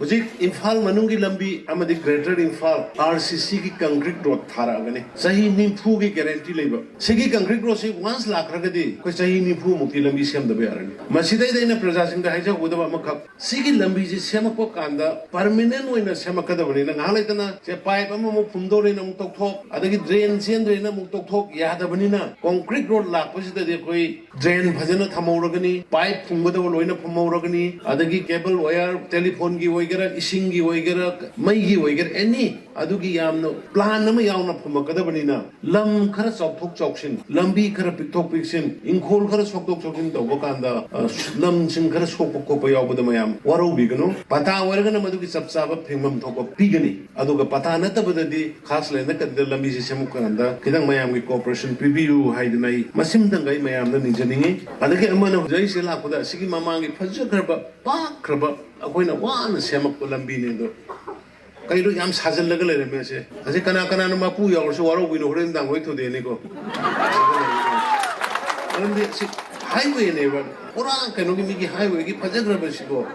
ꯍꯧꯖꯤꯛ ꯏꯝꯐꯥꯜ ꯃꯅꯨꯡꯒꯤ ꯂꯝꯕꯤ ꯑꯃꯗꯤ ꯒ꯭ꯔꯦꯇꯔ ꯏꯝꯐꯥꯜ ꯑꯥꯔ ꯁꯤ ꯁꯤꯒꯤ ꯀꯪꯀ꯭ꯔꯤꯠ ꯔꯣꯗ ꯊꯥꯔꯛꯑꯒꯅꯤ꯫ ꯆꯍꯤ ꯅꯤꯐꯨꯒꯤ ꯒꯦꯔꯦꯟꯇꯤ ꯂꯩꯕ꯫ ꯁꯤꯒꯤ ꯀꯪꯀ꯭ꯔꯤꯠ ꯔꯣꯗꯁꯤ ꯋꯥꯟꯁ ꯂꯥꯛꯈ꯭ꯔꯒꯗꯤ ꯑꯩꯈꯣꯏ ꯆꯍꯤ ꯅꯤꯐꯨꯃꯨꯛꯇꯤ ꯂꯝꯕꯤ ꯁꯦꯝꯗꯕ ꯌꯥꯔꯅꯤ꯫ ꯃꯁꯤꯗꯩꯗ ꯑꯩꯅ ꯄ꯭ꯔꯖꯥꯁꯤꯡꯗ ꯍꯥꯏꯖꯍꯧꯒꯗꯕ ꯑꯃꯈꯛ, ꯁꯤꯒꯤ ꯂꯝꯕꯤꯁꯤ ꯁꯦꯝꯃꯛꯄ ꯀꯥꯟꯗ ꯄꯔꯃꯤꯅꯦꯟ ꯑꯣꯏꯅ ꯁꯦꯝꯃꯛꯀꯗꯕꯅꯤꯅ, ꯉꯥꯏꯍꯥꯛ ꯂꯩꯇꯅ ꯁꯦ ꯄꯥꯏꯞ ꯑꯃꯃꯨꯛ ꯐꯨꯝꯗꯧꯔꯦꯅ ꯑꯃꯨꯛ ꯇꯧꯊꯣꯛ, ꯑꯗꯒꯤ ꯗ꯭ꯔꯦꯟ ꯆꯦꯟꯗ꯭ꯔꯦꯅ ꯑꯃꯨꯛ ꯇꯧꯊꯣꯛ ꯌꯥꯗꯕꯅꯤꯅ, ꯀꯣꯡꯀ꯭ꯔꯤꯠ ꯔꯣꯗ ꯂꯥꯛꯄꯁꯤꯗꯗꯤ ꯑꯩꯈꯣꯏ ꯗ꯭ꯔꯦꯟ ꯐꯖꯅ ꯊꯝꯍꯧꯔꯒꯅꯤ, ꯄꯥꯏꯞ ꯐꯨꯝꯒꯗꯕ ꯂꯣꯏꯅ ꯐꯨꯝꯍꯧꯔꯒꯅꯤ, ꯑꯗꯒꯤ ꯀꯦꯕꯜ ꯋꯥꯌꯔ, ꯇꯦꯂꯤꯐꯣꯟꯒꯤ ꯑꯣꯏ ꯑꯣꯏꯒꯦꯔꯥ, ꯏꯁꯤꯡꯒꯤ ꯑꯣꯏꯒꯦꯔꯥ, ꯃꯩꯒꯤ ꯑꯣꯏꯒꯦꯔꯥ, ꯑꯦꯅꯤ ꯑꯗꯨꯒꯤ ꯌꯥꯝꯅ ꯄ꯭ꯂꯥꯟ ꯑꯃ ꯌꯥꯎꯅ ꯐꯨꯝꯃꯛꯀꯗꯕꯅꯤꯅ, ꯂꯝ ꯈꯔ ꯆꯥꯎꯊꯣꯛ ꯆꯥꯎꯁꯤꯟ, ꯂꯝꯕꯤ ꯈꯔ ꯄꯤꯛꯊꯣꯛ ꯄꯤꯛꯁꯤꯟ, ꯏꯪꯈꯣꯜ ꯈꯔ ꯁꯣꯛꯇꯣꯛ ꯁꯣꯛꯆꯤꯟ ꯇꯧꯕ ꯀꯥꯟꯗ, ꯑ, ꯂꯝꯁꯤꯡ ꯈꯔ ꯁꯣꯛꯄ ꯈꯣꯠꯄ ꯌꯥꯎꯕꯗ ꯃꯌꯥꯝ ꯋꯥꯔꯧꯕꯤꯒꯅꯨ꯫ ꯄꯇꯥ ꯑꯣꯏꯔꯒꯅ ꯃꯗꯨꯒꯤ ꯆꯞ ꯆꯥꯕ ꯐꯦꯡꯐꯝ ꯊꯣꯛꯄ ꯄꯤꯒꯅꯤ꯫ ꯑꯗꯨꯒ ꯄꯇꯥ ꯅꯠꯇꯕꯗꯗꯤ ꯈꯥꯁ ꯂꯩꯅ ꯀꯟꯗ ꯂꯝꯕꯤꯁꯤ ꯁꯦꯝꯃꯛꯄ ꯀꯥꯟꯗ ꯈꯤꯇꯪ ꯃꯌꯥꯝꯒꯤ ꯀꯣꯑꯣꯄꯔꯦꯁꯟ ꯄꯤꯕꯤꯌꯨ ꯍꯥꯏꯗꯅ ꯑꯩ ꯃꯁꯤꯃꯇꯪꯒ ꯑꯩ ꯃꯌꯥꯝꯗ ꯅꯤꯖꯅꯤꯡꯉꯤ꯫ ꯑꯗꯒꯤ ꯑꯃꯅ ꯍꯧꯖꯤꯛ ꯑꯩ ꯁꯤꯗ ꯂꯥꯛꯄꯗ ꯑꯁꯤꯒꯤ ꯃꯃꯥꯡꯒꯤ ꯐꯖꯈ꯭ꯔꯕ, ꯄꯥꯛꯈ꯭ꯔꯕ, ꯑꯩꯈꯣꯏꯅ ꯋꯥꯅ ꯁꯦꯝꯃꯛꯄ ꯂꯝꯕꯤꯅꯤ ꯑꯗꯣ, ꯀꯩꯅꯣ ꯌꯥꯝ ꯁꯥꯖꯜꯂꯒ ꯂꯩꯔꯝꯃꯦ ꯑꯁꯦ꯫ ꯑꯁꯤ ꯀꯅꯥ ꯀꯅꯥꯅ ꯃꯄꯨ ꯌꯥꯎꯔꯁꯨ ꯋꯥꯔꯧꯕꯤꯅꯣ, ꯍꯣꯔꯦꯟ ꯅꯨꯡꯗꯥꯡ ꯍꯣꯏ ꯊꯨꯗꯦꯛꯑꯅꯤꯀꯣ꯫ ꯃꯔꯝꯗꯤ ꯑꯁꯤ ꯍꯥꯏꯋꯦꯅꯦꯕ, ꯄꯨꯔꯥ ꯀꯩꯅꯣꯒꯤ ꯃꯤꯒꯤ ꯍꯥꯏꯋꯦꯒꯤ ꯐꯖꯈ꯭ꯔꯕꯁꯤꯀꯣ꯫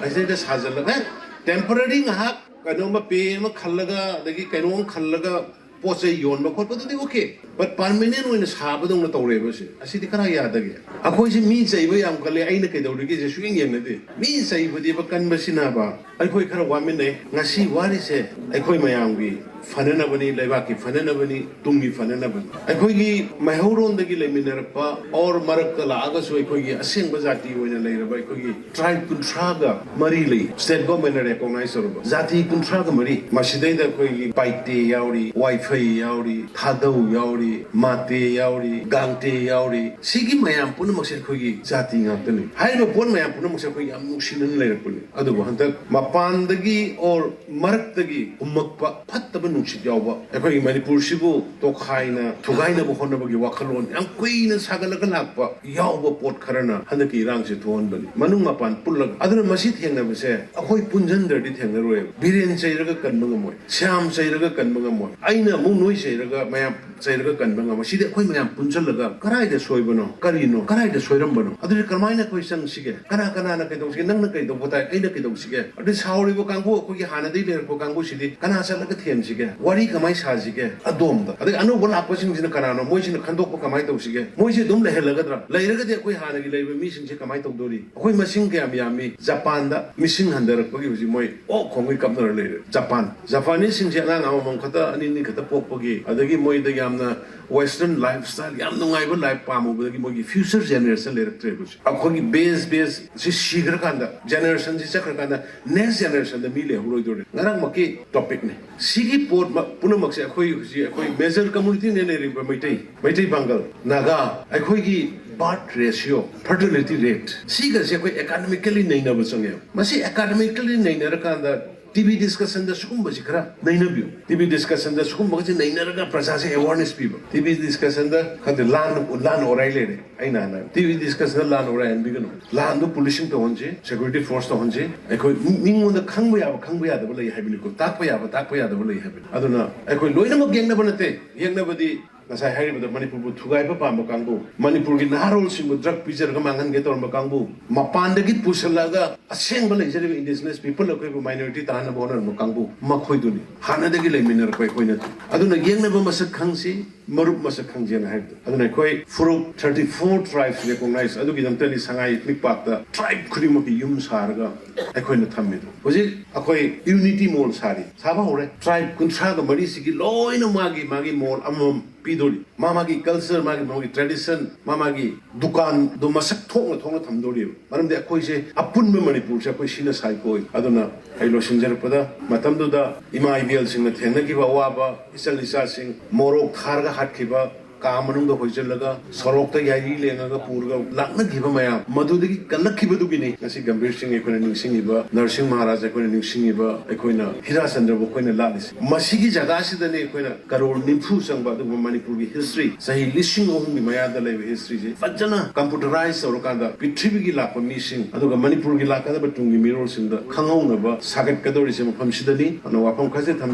ꯑꯁꯤꯗꯩꯗ ꯁꯥꯖꯜꯂꯒ, ꯍꯦ, ꯇꯦꯝꯄꯔꯔꯤ ꯉꯥꯏꯍꯥꯛ ꯀꯩꯅꯣꯝꯃ ꯄꯦ ꯑꯃ ꯈꯜꯂꯒ, ꯑꯗꯒꯤ ꯀꯩꯅꯣꯝ ꯈꯜꯂꯒ, ꯄꯣꯠ ꯆꯩ ꯌꯣꯟꯕ ꯈꯣꯠꯄꯗꯨꯗꯤ ꯑꯣꯀꯦ, ꯕꯠ ꯄꯥꯔꯃꯤꯅꯦꯟ ꯑꯣꯏꯅ ꯁꯥꯕꯗꯧꯅ ꯇꯧꯔꯦꯕ ꯁꯤ꯫ ꯑꯁꯤꯗꯤ ꯀꯔꯥꯏ ꯌꯥꯗꯒꯦ? ꯑꯩꯈꯣꯏꯁꯤ ꯃꯤ ꯆꯩꯕ ꯌꯥꯝ ꯀꯜꯂꯦ, ꯑꯩꯅ ꯀꯩꯗꯧꯔꯤꯒꯦꯁꯦ ꯁꯨꯛꯌꯦꯡ ꯌꯦꯡꯅꯗꯦ꯫ ꯃꯤ ꯆꯩꯕꯗꯤꯕ ꯀꯟꯕꯁꯤꯅꯕ ꯑꯩꯈꯣꯏ ꯈꯔ ꯋꯥꯃꯤꯟꯅꯩ꯫ ꯉꯁꯤ ꯋꯥꯔꯤꯁꯦ ꯑꯩꯈꯣꯏ ꯃꯌꯥꯝꯒꯤ ꯐꯅꯅꯕꯅꯤ, ꯂꯩꯕꯥꯛꯀꯤ ꯐꯅꯅꯕꯅꯤ, ꯇꯨꯡꯒꯤ ꯐꯅꯅꯕꯅꯤ꯫ ꯑꯩꯈꯣꯏꯒꯤ ꯃꯩꯍꯧꯔꯣꯟꯗꯒꯤ ꯂꯩꯃꯤꯟꯅꯔꯛꯄ ꯑꯣꯔ ꯃꯔꯛꯇ ꯂꯥꯛꯑꯒꯁꯨ ꯑꯩꯈꯣꯏꯒꯤ ꯑꯁꯦꯡꯕ ꯖꯥꯇꯤ ꯑꯣꯏꯅ ꯂꯩꯔꯕ ꯑꯩꯈꯣꯏꯒꯤ ꯇ꯭ꯔꯥꯏꯕ ꯀꯨꯟꯊ꯭ꯔꯥꯒ ꯃꯔꯤ ꯂꯩ, ꯁ꯭ꯇꯦꯠ ꯒꯣꯔꯃꯦꯟꯅ ꯔꯦꯀꯣꯛꯅꯥꯏꯖ ꯇꯧꯔꯕ ꯖꯥꯇꯤ ꯀꯨꯟꯊ꯭ꯔꯥꯒ ꯃꯔꯤ꯫ ꯃꯁꯤꯗꯩꯗ ꯑꯩꯈꯣꯏꯒꯤ ꯄꯥꯏꯇꯦ ꯌꯥꯎꯔꯤ, ꯋꯥꯏꯐꯩ ꯌꯥꯎꯔꯤ, ꯊꯥꯗꯧ ꯌꯥꯎꯔꯤ, ꯃꯥꯇꯦ ꯌꯥꯎꯔꯤ, ꯒꯥꯡꯇꯦ ꯌꯥꯎꯔꯤ꯫ ꯁꯤꯒꯤ ꯃꯌꯥꯝ ꯄꯨꯝꯅꯃꯛꯁꯦ ꯑꯩꯈꯣꯏꯒꯤ ꯖꯥꯇꯤ ꯉꯥꯛꯇꯅꯤ꯫ ꯍꯥꯏꯔꯤꯕ ꯄꯣꯠ ꯃꯌꯥꯝ ꯄꯨꯝꯅꯃꯛꯁꯦ ꯑꯩꯈꯣꯏ ꯌꯥꯝ ꯅꯨꯡꯁꯤꯅꯅ ꯂꯩꯔꯛꯄꯅꯤ꯫ ꯑꯗꯨꯕꯨ ꯍꯟꯗꯛ ꯃꯄꯥꯟꯗꯒꯤ ꯑꯣꯔ ꯃꯔꯛꯇꯒꯤ ꯍꯨꯝꯃꯛꯄ ꯐꯠꯇꯕ ꯅꯨꯡꯁꯤꯠ ꯌꯥꯎꯕ, ꯑꯩꯈꯣꯏꯒꯤ ꯃꯅꯤꯄꯨꯔꯁꯤꯕꯨ ꯇꯣꯈꯥꯏꯅ ꯊꯨꯒꯥꯏꯅꯕ ꯍꯣꯠꯅꯕꯒꯤ ꯋꯥꯈꯜꯂꯣꯟ ꯌꯥꯝ ꯀꯨꯏꯅ ꯁꯥꯒꯠꯂꯒ ꯂꯥꯛꯄ ꯌꯥꯎꯕ ꯄꯣꯠ ꯈꯔꯅ ꯍꯟꯗꯛꯀꯤ ꯏꯔꯥꯡꯁꯦ ꯊꯣꯛꯍꯟꯕꯅꯤ, ꯃꯅꯨꯡ ꯃꯄꯥꯟ ꯄꯨꯜꯂꯒ꯫ ꯑꯗꯨꯅ ꯃꯁꯤ ꯊꯦꯡꯅꯕꯁꯦ ꯑꯩꯈꯣꯏ ꯄꯨꯟꯁꯤꯟꯗ꯭ꯔꯗꯤ ꯊꯦꯡꯅꯔꯣꯏꯕ꯫ ꯕꯤꯔꯦꯟ ꯆꯩꯔꯒ ꯀꯟꯕ ꯉꯝꯃꯣꯏ, ꯁ꯭ꯌꯥꯝ ꯆꯩꯔꯒ ꯀꯟꯕ ꯉꯝꯃꯣꯏ, ꯑꯩꯅ ꯑꯃꯨꯛ ꯅꯣꯏ ꯆꯩꯔꯒ, ꯃꯌꯥꯝ ꯆꯩꯔꯒ ꯀꯟꯕ ꯉꯝꯃꯣꯏ꯫ ꯁꯤꯗꯤ ꯑꯩꯈꯣꯏ ꯃꯌꯥꯝ ꯄꯨꯟꯁꯤꯜꯂꯒ ꯀꯗꯥꯏꯗ ꯁꯣꯏꯕꯅꯣ, ꯀꯔꯤꯅꯣ, ꯀꯗꯥꯏꯗ ꯁꯣꯏꯔꯝꯕꯅꯣ, ꯑꯗꯨꯗꯤ ꯀꯔꯝꯍꯥꯏꯅ ꯑꯩꯈꯣꯏ ꯆꯪꯁꯤꯒꯦ? ꯀꯅꯥ ꯀꯅꯥꯅ ꯀꯩꯗꯧꯁꯤꯒꯦ? ꯅꯪꯅ ꯀꯩꯗꯧꯕ ꯇꯥꯏ, ꯑꯩꯅ ꯀꯩꯗꯧꯁꯤꯒꯦ? ꯑꯗꯩ ꯁꯥꯎꯔꯤꯕ ꯀꯥꯡꯕꯨ, ꯑꯩꯈꯣꯏꯒꯤ ꯍꯥꯟꯅꯗꯒꯤ ꯂꯩꯔꯛꯄ ꯀꯥꯡꯕꯨꯁꯤꯗꯤ ꯀꯅꯥ ꯆꯠꯂꯒ ꯊꯦꯝꯁꯤꯒꯦ? ꯋꯥꯔꯤ ꯀꯃꯥꯏꯅ ꯁꯥꯁꯤꯒꯦ? ꯑꯗꯣꯝꯗ꯫ ꯑꯗꯩ ꯑꯅꯧꯕ ꯂꯥꯛꯄꯁꯤꯡꯁꯤꯅ ꯀꯅꯥꯅꯣ? ꯃꯣꯏꯁꯤꯅ ꯈꯟꯗꯣꯛꯄ ꯀꯃꯥꯏꯅ ꯇꯧꯁꯤꯒꯦ? ꯃꯣꯏꯁꯤ ꯑꯗꯨꯝ ꯂꯩꯍꯜꯂꯒꯗ꯭ꯔꯥ? ꯂꯩꯔꯒꯗꯤ ꯑꯩꯈꯣꯏ ꯍꯥꯟꯅꯒꯤ ꯂꯩꯔꯤꯕ ꯃꯤꯁꯤꯡꯁꯦ ꯀꯃꯥꯏꯅ ꯇꯧꯗꯣꯔꯤ? ꯑꯩꯈꯣꯏ ꯃꯁꯤꯡ ꯀꯌꯥꯝ ꯌꯥꯝꯃꯤ? ꯖꯄꯥꯟꯗ ꯃꯤꯁꯤꯡ ꯍꯟꯊꯔꯛꯄꯒꯤ ꯍꯧꯖꯤꯛ ꯃꯣꯏ ꯑꯣꯛ ꯈꯣꯡꯒꯩ ꯀꯞꯅꯔ ꯂꯩꯔꯦ꯫ ꯖꯄꯥꯟ, ꯖꯄꯥꯅꯤꯁꯁꯤꯡꯁꯦ ꯑꯉꯥꯡ ꯑꯃꯃꯝ ꯈꯛꯇ, ꯑꯅꯤ ꯑꯅꯤ ꯈꯛꯇ ꯄꯣꯛꯄꯒꯤ, ꯑꯗꯒꯤ ꯃꯣꯏꯗ ꯌꯥꯝꯅ Western lifestyle, ꯌꯥꯝ ꯅꯨꯡꯉꯥꯏꯕ life ꯄꯥꯝꯃꯨꯕꯗꯒꯤ ꯃꯣꯏꯒꯤ future generation ꯂꯩꯔꯛꯇ꯭ꯔꯦꯕ ꯍꯧꯖꯤꯛ꯫ ꯑꯩꯈꯣꯏꯒꯤ base, base ꯁꯤ ꯁꯤꯈ꯭ꯔꯀꯥꯟꯗ, generation ꯁꯤ ꯆꯠꯈ꯭ꯔꯀꯥꯟꯗ, next generation ꯗ ꯃꯤ ꯂꯩꯍꯧꯔꯣꯏꯗꯣꯔꯦ꯫ ꯉꯔꯥꯡꯃꯛꯀꯤ topic ꯅꯤ꯫ ꯁꯤꯒꯤ ꯄꯣꯠ ꯃ-, ꯄꯨꯝꯅꯃꯛꯁꯦ ꯑꯩꯈꯣꯏ ꯍꯧꯖꯤꯛ, ꯑꯩꯈꯣꯏ major community ꯅ ꯂꯩꯔꯤꯕ ꯃꯩꯇꯩ, ꯃꯩꯇꯩ ꯄꯥꯡꯒꯜ, ꯅꯥꯒꯥ, ꯑꯩꯈꯣꯏꯒꯤ birth ratio, fertility rate, ꯁꯤꯒꯁꯦ ꯑꯩꯈꯣꯏ economically ꯅꯩꯅꯕ ꯆꯪꯉꯦꯕ꯫ ꯃꯁꯤ economically ꯅꯩꯅꯔꯀꯥꯟꯗ T V discussion ꯗ ꯁꯤꯒꯨꯝꯕꯁꯤ ꯈꯔ ꯅꯩꯅꯕꯤꯌꯨ꯫ T V discussion ꯗ ꯁꯤꯒꯨꯝꯕꯒꯁꯦ ꯅꯩꯅꯔꯒ ꯄ꯭ꯔꯖꯥꯁꯦ awareness ꯄꯤꯕ꯫ T V discussion ꯗ ꯈꯪꯗꯦ, ꯂꯥꯟ, ꯂꯥꯟ ꯑꯣꯔꯥꯏ ꯂꯩꯔꯦ꯫ ꯑꯩꯅ ꯍꯥꯏꯅ T V discussion ꯗ ꯂꯥꯟ ꯑꯣꯔꯥꯏ ꯍꯟꯕꯤꯒꯅꯨ꯫ ꯂꯥꯟꯗꯣ policing ꯇꯧꯍꯟꯁꯤ, security force ꯇꯧꯍꯟꯁꯤ꯫ ꯑꯩꯈꯣꯏ ꯃꯤ-, ꯃꯤꯉꯣꯟꯗ ꯈꯪꯕ ꯌꯥꯕ, ꯈꯪꯕ ꯌꯥꯗꯕ ꯂꯩ ꯍꯥꯏꯕꯅꯤꯀꯣ, ꯇꯥꯛꯄ ꯌꯥꯕ, ꯇꯥꯛꯄ ꯌꯥꯗꯕ ꯂꯩ ꯍꯥꯏꯕꯅꯤ꯫ ꯑꯗꯨꯅ ꯑꯩꯈꯣꯏ ꯂꯣꯏꯅꯃꯛ ꯌꯦꯛꯅꯕ ꯅꯠꯇꯦ꯫ ꯌꯦꯛꯅꯕꯗꯤ ꯉꯁꯥꯏ ꯍꯥꯏꯔꯤꯕꯗ ꯃꯅꯤꯄꯨꯔꯕꯨ ꯊꯨꯒꯥꯏꯕ ꯄꯥꯝꯕ ꯀꯥꯡꯕꯨ, ꯃꯅꯤꯄꯨꯔꯒꯤ ꯅꯍꯥꯔꯣꯜꯁꯤꯡꯕꯨ drug ꯄꯤꯖꯔꯒ ꯃꯥꯡꯍꯟꯒꯦ ꯇꯧꯔꯝꯕ ꯀꯥꯡꯕꯨ, ꯃꯄꯥꯟꯗꯒꯤ ꯄꯨꯁꯤꯜꯂꯛꯑꯒ ꯑꯁꯦꯡꯕ ꯂꯩꯖꯔꯤꯕ indigenous people ꯑꯩꯈꯣꯏꯕꯨ minority ꯇꯥꯍꯟꯅꯕ ꯍꯣꯠꯅꯔꯝꯕ ꯀꯥꯡꯕꯨ, ꯃꯈꯣꯏꯗꯨꯅꯤ꯫ ꯍꯥꯟꯅꯗꯒꯤ ꯂꯩꯃꯤꯟꯅꯔꯛꯄ ꯑꯩꯈꯣꯏ ꯅꯠꯇꯦ꯫ ꯑꯗꯨꯅ ꯌꯦꯛꯅꯕ ꯃꯁꯛ ꯈꯪꯁꯤ, ꯃꯔꯨꯞ ꯃꯁꯛ ꯈꯪꯁꯦꯅ ꯍꯥꯏꯕꯗꯣ꯫ ꯑꯗꯨꯅ ꯑꯩꯈꯣꯏ ꯐꯨꯔꯨꯞ thirty four tribes recognize, ꯑꯗꯨꯒꯤꯗꯃꯛꯇꯅꯤ ꯁꯉꯥꯏ ꯏꯊꯅꯤꯛ ꯄꯥꯔꯛꯇ tribe ꯈꯨꯗꯤꯡꯃꯛꯀꯤ ꯌꯨꯝ ꯁꯥꯔꯒ ꯑꯩꯈꯣꯏꯅ ꯊꯝꯃꯤꯗꯣ꯫ ꯍꯧꯖꯤꯛ ꯑꯩꯈꯣꯏ unity mall ꯁꯥꯔꯤ, ꯁꯥꯕ ꯍꯧꯔꯦ꯫ Tribe ꯀꯨꯟꯊ꯭ꯔꯥꯒ ꯃꯔꯤꯁꯤꯒꯤ ꯂꯣꯏꯅ ꯃꯥꯒꯤ, ꯃꯥꯒꯤ mall ꯑꯃꯃꯝ ꯄꯤꯗꯣꯔꯤ꯫ ꯃꯥ ꯃꯥꯒꯤ culture, ꯃꯥꯒꯤ, ꯃꯥꯒꯤ tradition, ꯃꯥ ꯃꯥꯒꯤ ꯗꯨꯀꯥꯟꯗꯣ ꯃꯁꯛ ꯊꯣꯛꯅ ꯊꯣꯛꯅ ꯊꯝꯗꯣꯔꯤꯕ꯫ ꯃꯔꯝꯗꯤ ꯑꯩꯈꯣꯏꯁꯦ ꯑꯄꯨꯟꯕ ꯃꯅꯤꯄꯨꯔꯁꯦ ꯑꯩꯈꯣꯏ ꯁꯤꯅ ꯁꯥꯏꯀꯣꯏ꯫ ꯑꯗꯨꯅ ꯑꯩ ꯂꯣꯏꯁꯤꯟꯖꯔꯛꯄꯗ, ꯃꯇꯝꯗꯨꯗ ꯏꯃꯥ ꯏꯕꯦꯜꯁꯤꯡꯅ ꯊꯦꯡꯅꯈꯤꯕ ꯑꯋꯥꯕ, ꯏꯆꯜ ꯏꯆꯥꯁꯤꯡ ꯃꯣꯔꯣꯛ ꯊꯥꯔꯒ ꯍꯥꯠꯈꯤꯕ, ꯀꯥ ꯃꯅꯨꯡꯗ ꯍꯣꯏꯖꯤꯜꯂꯒ ꯁꯣꯔꯣꯛꯇ ꯌꯥꯏꯔꯤ ꯂꯦꯡꯉꯒ ꯄꯨꯔꯒ ꯂꯥꯛꯅꯈꯤꯕ ꯃꯌꯥꯝ, ꯃꯗꯨꯗꯒꯤ ꯀꯜꯂꯛꯈꯤꯕꯗꯨꯒꯤꯅꯤ ꯉꯁꯤ ꯒꯝꯚꯤꯔ ꯁꯤꯡ ꯑꯩꯈꯣꯏꯅ ꯅꯤꯡꯁꯤꯡꯉꯤꯕ, ꯅꯔꯁꯤꯡ ꯃꯍꯥꯔꯥꯖ ꯑꯩꯈꯣꯏꯅ ꯅꯤꯡꯁꯤꯡꯉꯤꯕ, ꯑꯩꯈꯣꯏꯅ ꯍꯤꯔꯥꯆꯟꯗ꯭ꯔꯕꯨ ꯑꯩꯈꯣꯏꯅ ꯂꯥꯠꯂꯤꯁꯦ꯫ ꯃꯁꯤꯒꯤ ꯖꯒꯥꯁꯤꯗꯅꯤ ꯑꯩꯈꯣꯏꯅ ꯀꯔꯣꯔ ꯅꯤꯐꯨ ꯆꯪꯕ ꯑꯗꯨꯒꯨꯝꯕ ꯃꯅꯤꯄꯨꯔꯒꯤ history, ꯆꯍꯤ ꯂꯤꯁꯤꯡ ꯑꯍꯨꯝꯒꯤ ꯃꯌꯥꯗ ꯂꯩꯕ historyꯁꯦ ꯐꯖꯅ computerize ꯇꯧꯔꯀꯥꯟꯗ ꯄ꯭ꯔꯤꯊꯤꯕꯤꯒꯤ ꯂꯥꯛꯄ ꯃꯤꯁꯤꯡ, ꯑꯗꯨꯒ ꯃꯅꯤꯄꯨꯔꯒꯤ ꯂꯥꯛꯀꯗꯕ ꯇꯨꯡꯒꯤ ꯃꯤꯔꯣꯜꯁꯤꯡꯗ ꯈꯪꯍꯧꯅꯕ ꯁꯥꯒꯠꯀꯗꯧꯔꯤꯁꯦ ꯃꯐꯝꯁꯤꯗꯅꯤ꯫ ꯑꯗꯨꯅ ꯋꯥꯐꯝ ꯈꯔꯁꯦ ꯊꯝꯖ